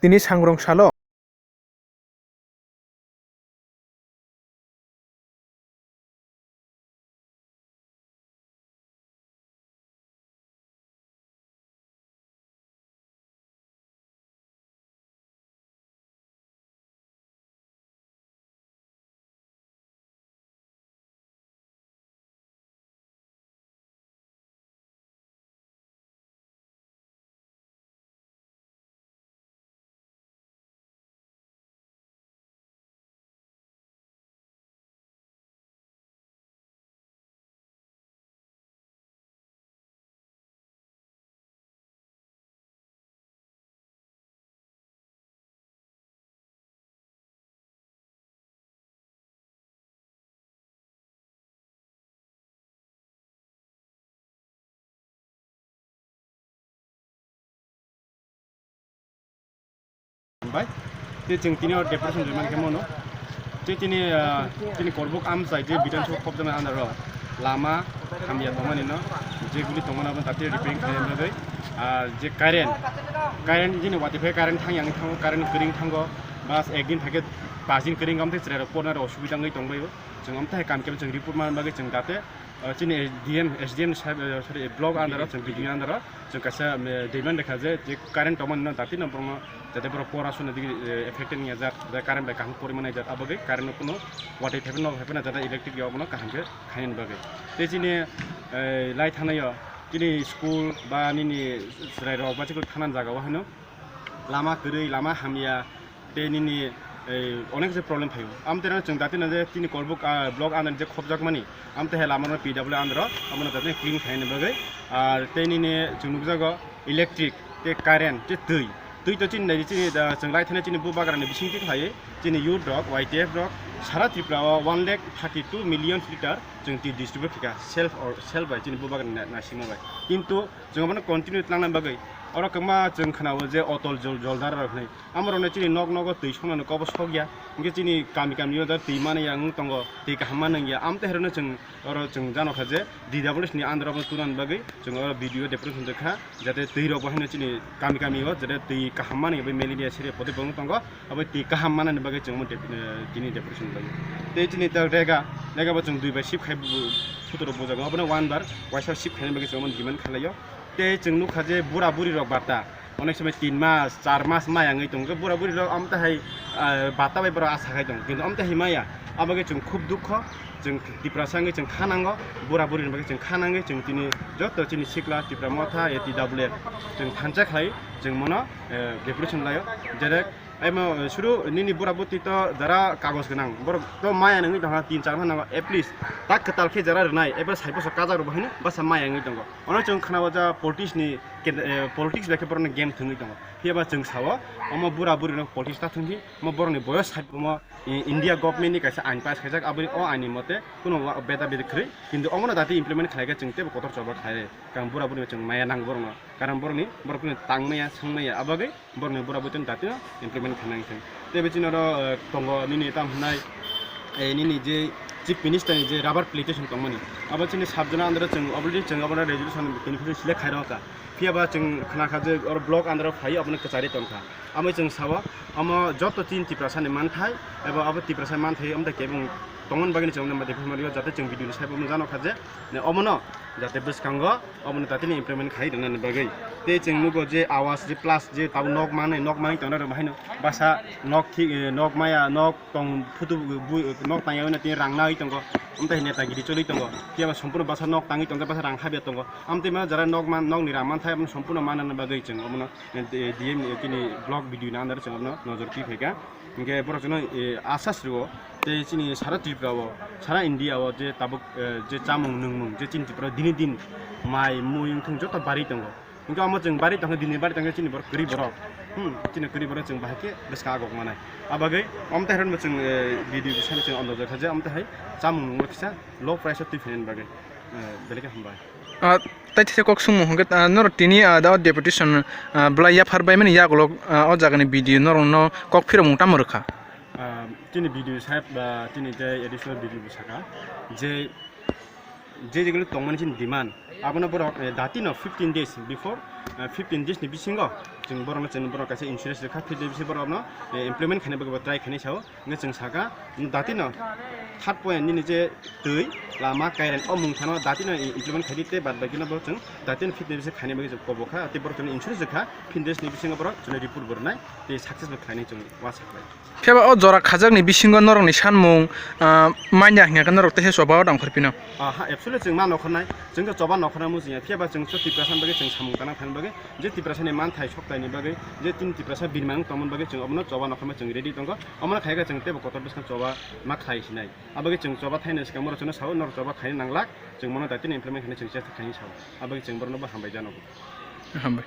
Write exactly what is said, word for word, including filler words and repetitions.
tini sangrong salo. Bai, tei chwng tini o depression rwmani khe mano. Tei tini, ah, tini korbuk amchai je bidhan sabha khopjaknai andaro lama hamya tongmani no, je guli tongmani abo dati repairing khaina bagwi, ah, je current, current jini watwi phai current thang yang thango, current kwrwng thango, bas ek din thake pas din kwrwng, amtwi chwrairok porna rok osubida wngwi tongbaio. Chwng amtwi hai kam khe chwng report manna bagwi chwng date, ah, chini S D M, S D M saheb, eh, sorry, block andaro, chwng B D O andaro, chwng kaisa, eh, demand rwkha je, je current tongmani no dati no borokno jate borok porasona digi, eh, affected wngya jak, je current bai kaham porimanai jak, abagwi current no kuno watwi phaiphano phaiphano jate electric ya obono kaham khe khainani bagwi. Tei chini, eh, lai thanaio chini school ba nini chwrairok ba chikon thanan jaga o haino lama kwrwi, lama hamya, tei nini, eh, onek je problem phaio. Amtwi rano chwng dati no je tini korbuk, ah, block andar je khopjakmani, amtwi hai lama no P W andaro, abono dati clean khaina bagwi. Ar tei nini chwng nukjago electric, tei current, tei twi. Twi to chini nai chini da chwng lai thani chini bubagrani bisingtwi phaiwi chini youth rok, Y T F rok, sara Tripura o one lakh thirty two million litre chwng twi distribute khika self or self bai chini bubagrani na-, naisingma bai. Kintu chwng abono continue tlangnani bagwi oro kwbangma chwng khwnao je Otol Jol-, Joldar rok hinwi. Amorokno chini nok nogo twi songnani kobo sokya, hinkhe chini kami kami o twi mani yang wng tongo, twi kaham mani wngya. Amtwi hairokno chwng oro chwng jano kha je D W S ni under o tunani bagwi chwng oro B D O deputation rwkha, jate twi rok bo haino chini kami kami o jate twi kaham mani bai malaria sere poti bo wng tongo, abo twi kaham manani bagwi chwng omo dep-, eh, tini deputation rwkha. Tei chini ta rega, rega bo chwng dui bai sip khai bu-, photo rok bujago, abono one bar waisa sip khaina bagwi chwng omo demand khlaio. Tei chwng nukha je bura buri rok bata, onek somoi tin mas, char mas maya wngwi tongo. Bura buri rok amtwi hai, ah, bata bai borok asa khai tongo, kintu amtwi hai maya. Abagwi chwng khub dukho, chwng Tiprasa wngwi chwng kha nango, bura buri ni bagwi chwng kha nangwi chwng tini joto chini sikla Tipra Motha, A T W F chwng thansa khlai chwng mono, eh, deputation laio. Jere emo, eh, suru nini bura buti to jara kagoj gwnang, borok to maya wngwi tongkha tin char mas nango, at least tak kwtal khe jara rwnai, eba sai posa kajak rok bo haino basa maya wngwi tongo. Ono chwng khwnao ja politics ni, eh, politics bai khe borokni game thwngwi tongo. Phiya ba chwng sao, omo bura buri no politics ta thwngwi, omo borokni boyos sait omo, eh, India government ni kaisa ain pass khaijak, aboni o ain ni mote kuno wa-, beda beda kwrwi, kintu omono dati implement khlai khe chwng teibo kotor choba khlai rw. Karon bura buri no chwng maya nang borokno, karon borokni, borokni tang maya, swng maya, abagwi borokni bura buitoni dati no implement khaina wngkhe. Tei bichini oro, eh, tongo nini tam hwnai, eh, nini je Chief Minister ni je rubber plantation tongmani, abo chini sub jona under o chwng already chwng abono resolution beneficiary select khai rwkha. Phiya ba chwng khna kha je oro block under o phai abono kwchari tongkha. Amoi chwng sao, omo joto chini Tiprasa ni manthai, eba abo Tiprasa manthai, omo tei kebeng tongmani bagwi chwng omo tei phimari o jate chwng video ni saibo jano kha je, ne omono jate bwskango omono tatini implement khai rwnani bagwi. Tei chwng nugo je Awas je plus je tabuk nok manwi, nok manwi tongnai rok bahaino basa nok thi-, eh, nok maya, nok tong phutu bu-, bu-, nok tangya hwnwi tini rang nai tongo. Amtwi hai netagiri choli tongo. Phiya ba sompurno basa nok tangwi tongo, basa rang habya tongo. Amtwi ma jara nok man, nokni rang manthai abono sompurno manani bagwi chwng omono, eh, D M ni tini block video ni under chwng omono nojor twi phaikha. Hinkhe borok chwngno, eh, asas rwo tei chini sara Tripura o, sara India o je tabuk, eh, je chamung nungmung je chini Tripura o dini din mai mui wngthung joto bari tongo. Hinkhe omo chwng bari tongkhe, dini bari tongkhe chini borok kwrwi borok, hmm, chini kwrwi borok chwng bahai khe bwskang agok manai. Abagwi omo tei hwnba chwng, eh, video bisingtwi chwng o nojor kha je omo tei hai chamung nungmung kisa low price o twi phainani bagwi, eh, belai khe hambai. Ah, tai thisa kok sumung hwnkhe, ah, norok tini, ah, da o deputation, ah, bwlai yaphar bai mani yagulo, ah, o jagani video norokno kok phirokmung tamo rwkha? Ah, chini video saheb ba chini tei additional video bo saka je, je jegulo tongmani chini demand, abono borok, eh, dati no fifteen days before, eh, fifteen days ni bisingo Chwng borokno, chwng borok kaisa insurance rwkha, fifty days borokno, eh, implement khaina bagwi bo try khainai sao. Hwnkhe chwng sakha, datino third point nini je twi, lama, kairen, o mungthano datino implement khaidi tei bad bakino bo chwng datino fifty days khaina bagwi chwng kobo kha, tei borok chwngno insurance rwkha, fifty days ni bisingo borok chwngno report bo rwnai, tei success bo khlainai chwng uansuk khlai. Phiya ba o jora khajakni bisingo norokni sanmung, ah, manya hwnkhe norok teisa choba o tongkhor phino. Ah, ha, absolutely chwng ma nongkhornai, chwng khe choba nongkhornai muchungya, phiya ba chwng so Tiprasa bagwi chwng samung tangna thangna bagwi, je Tiprasani manthai soktaini bagwi, je tini Tiprasa birmang tongmani bagwi chwng obono choba nongkhorma chwng ready tongo, omono khaikhe chwng teibo kotor bwskang choba ma khlai sinai. Abagwi chwng choba thaina swkang borok chwngno sao, norok choba khaina nanglak, chwng mono daitino implement khaina chwng chesta khaini sao. Abagwi chwng borokno bo hambai jano. Hambai.